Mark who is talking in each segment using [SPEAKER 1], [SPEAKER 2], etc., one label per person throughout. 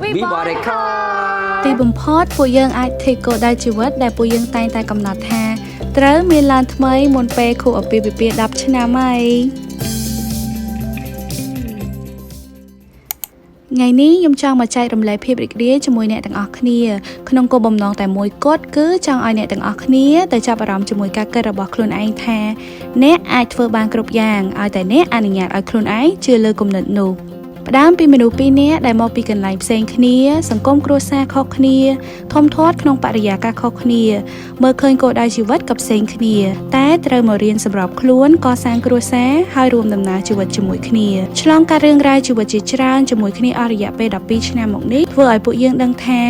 [SPEAKER 1] We bought a car.
[SPEAKER 2] ទីបំផុតពួកយើងអាច tick គោលដៅជីវិតដែលពួកយើងតែងតែកំណត់ថាត្រូវមានឡានថ្មីមុនពេលខួបអាពាហ៍ពិពាហ៍10ឆ្នាំហើយថ្ងៃនេះខ្ញុំចង់មកចែករំលែកភាពរីករាយជាមួយអ្នកទាំងអស់គ្នាក្នុងគោលបំណងតែមួយគត់គឺចង់ឲ្យអ្នកទាំងអស់គ្នាទៅចាប់អារម្មណ៍ជាមួយការគិតរបស់ខ្លួនឯងថាអ្នកអាចធ្វើបានគ្រប់យ៉ាងឲ្យតែអ្នកអនុញ្ញាតឲ្យខ្លួនឯងជឿលើគំនិតនោះផ្ដើមពីមនុស្សពីរនាក់ដែលមកពីកន្លែងផ្សេងគ្នាសង្គមគ្រួសារខុសគ្នាធំធាត់ក្នុងបរិយាកាសខុសគ្នាមើលឃើញគោលដៅជីវិតក៏ផ្សេងគ្នាតែត្រូវមករៀនសម្របខ្លួនកសាងគ្រួសារហើយរួមដំណើរជីវិតជាមួយគ្នាឆ្លងកាត់រឿងរ៉ាវជីវិតជាច្រើនជាមួយគ្នាអស់រយៈពេល12ឆ្នាំមកនេះធ្វើឲ្យពួកយើងដឹងថា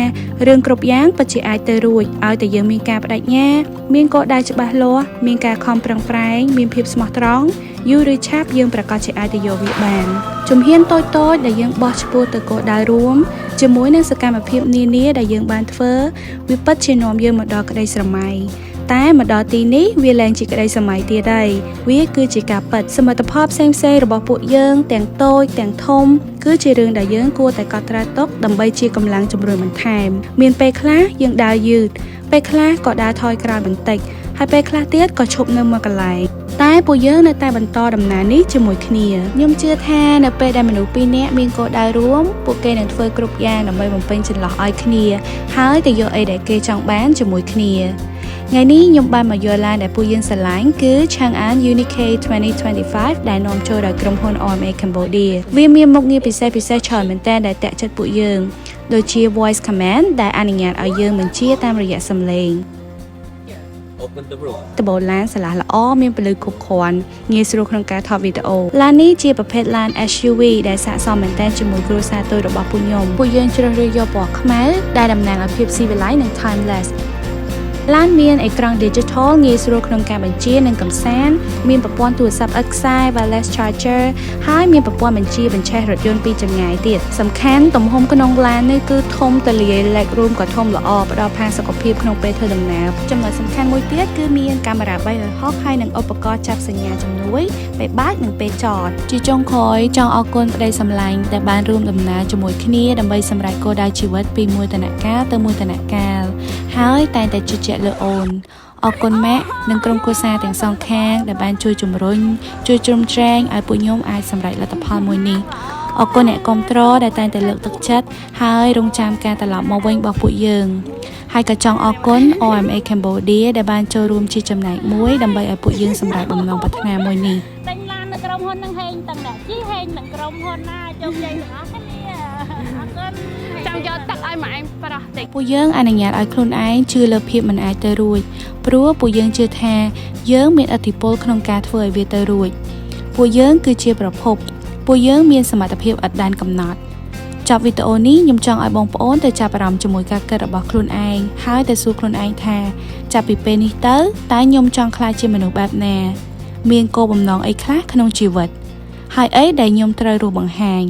[SPEAKER 2] រឿងគ្រប់យ៉ាងពិតជាអាចទៅរួចឲ្យតែយើងមានការបដិញ្ញាមានគោលដៅច្បាស់លាស់មានការខំប្រឹងប្រែងមានភាពស្មោះត្រង់យូរឬឆាប់យើងប្រាកដជាអាចទៅយកវាបានជំហានតូចៗដែលយើងបោះឆ្ពោះទៅគោលដៅរួមជាមួយនឹងសកម្មភាពនានាដែលយើងបានធ្វើវាពិតជានាំយើងមកដល់ក្តីស្រមៃតែមកដល់ទីនេះវាលែងជាក្តីស្រមៃទៀតហើយវាគឺជាការពិតសមិទ្ធផលផ្សេងៗរបស់ពួកយើងទាំងតូចទាំងធំគឺជារឿងដែលយើងគួរតែកត់ត្រាទុកដើម្បីជាកម្លាំងជំរុញបន្ថែមមានពេលខ្លះយើងដើរយឺតពេលខ្លះក៏ដើរថយក្រោយបន្តិចហើយពេលខ្លះទៀតក៏ឈប់នៅមួយកន្លែងតែពួកយើងនៅតែបន្តដំណើរនេះជាមួយគ្នាខ្ញុំជឿថានៅពេលដែលមនុស្សពីរនាក់មានគោលដៅរួមពួកគេនឹងធ្វើគ្រប់យ៉ាងដើម្បីបំពេញចន្លោះឲ្យគ្នាហើយទៅយកអីដែលគេចង់បានជាមួយគ្នាថ្ងៃនេះខ្ញុំបានមកយកឡានដែលពួកយើងស្រឡាញ់គឺ Changan UNI-K 2025ដែលនាំចូលដោយក្រុមហ៊ុន OMA Cambodia វាមានមុខងារពិសេសពិសេសច្រើនមែនទែនដែលតាក់ចិត្តពួកយើងដូចជា voice command ដែលអនុញ្ញាតឲ្យយើងបញ្ជាតាមរយៈសំឡេង
[SPEAKER 1] Open the roof.
[SPEAKER 2] ដំបូលឡានស្រឡះល្អមានពន្លឺគ្រប់គ្រាន់ងាយស្រួលក្នុងការថតវីដេអូឡាននេះជាប្រភេទឡាន SUV ដែលស័ក្តិសមមែនទែនជាមួយគ្រួសារតូចរបស់ពួកខ្ញុំពួកយើងជ្រើសរើសយកពណ៌ខ្មៅដែលតំណាងឲ្យភាពស៊ីវិល័យនិង timeless ឡានមានអេក្រង់ digital ងាយស្រួលក្នុងការបញ្ជានិងកម្សាន្តមានប្រព័ន្ធទូរស័ព្ទឥតខ្សែ wireless charger ហើយមានប្រព័ន្ធបញ្ជាបញ្ឆេះរថយន្តពីចម្ងាយទៀតសំខាន់ទំហំក្នុងឡាននេះគឺធំទូលាយ leg room ក៏ធំល្អផ្ដល់ផាសុកភាពក្នុងពេលធ្វើដំណើរចំណុចសំខាន់មួយទៀតគឺមានកាមេរ៉ា360ហើយនិងឧបករណ៍ចាប់សញ្ញាជំនួយពេលបើកនិងពេលចតជាចុងក្រោយចង់អរគុណប្តីសម្លាញ់ដែលបានរួមដំណើរជាមួយគ្នាដើម្បីសម្រេចគោលដៅជីវិតពីមួយដំណាក់កាលទៅមួយដំណាក់កាលហើយតែងតែជឿជាក់លើអូនអរគុណម៉ាក់និងក្រុមគ្រួសារទាំងសងខាងដែលបានជួយជំរុញជួយជ្រោមជ្រែងឲ្យពួកខ្ញុំអាចសម្រេចលទ្ធផលមួយនេះអរគុណអ្នកគាំទ្រដែលតែងតែលើកទឹកចិត្តហើយរងចាំការត្រឡប់មកវិញរបស់ពួកយើងហើយក៏ចង់អរគុណ OMA Cambodia ដែលបានចូលរួមជាចំណែកមួយដើម្បីឲ្យពួកយើងសម្រេចបំណងប្រាថ្នាមួយនេះ
[SPEAKER 3] ទិញឡាននៅក្រុមហ៊ុននឹងហេងទាំងអ្នកជិះហេងទាំងក្រុមហ៊ុនណាជោគជ័យទាំងអស់គ្នាអរគុណ
[SPEAKER 4] ចង់យកទឹកឲ្យម៉ែឯងប្រោះតិច
[SPEAKER 2] ពួកយើងអនុញ្ញាតឲ្យខ្លួនឯងជឿលើភាពមិនអាចទៅរួចព្រោះពួកយើងជឿថាយើងមានឥទ្ធិពលក្នុងការធ្វើឲ្យវាទៅរួចពួកយើងគឺជាប្រភពពួកយើងមានសមត្ថភាពឥតដែនកំណត់ចប់វីដេអូនេះខ្ញុំចង់ឲ្យបងប្អូនទៅចាប់អារម្មណ៍ជាមួយការគិតរបស់ខ្លួនឯងហើយទៅសួរខ្លួនឯងថាចាប់ពីពេលនេះទៅតើខ្ញុំចង់ក្លាយជាមនុស្សបែបណាមានគោលបំណងអីខ្លះក្នុងជីវិតហើយអីដែលខ្ញុំត្រូវរស់បង្ហាញ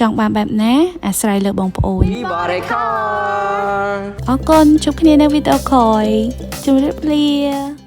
[SPEAKER 2] ចង់បានបែបណាអាស្រ័យលើបងប្អូន
[SPEAKER 1] We bought a car.
[SPEAKER 2] អរគុណជួបគ្នានៅវីដេអូក្រោយជម្រាបលា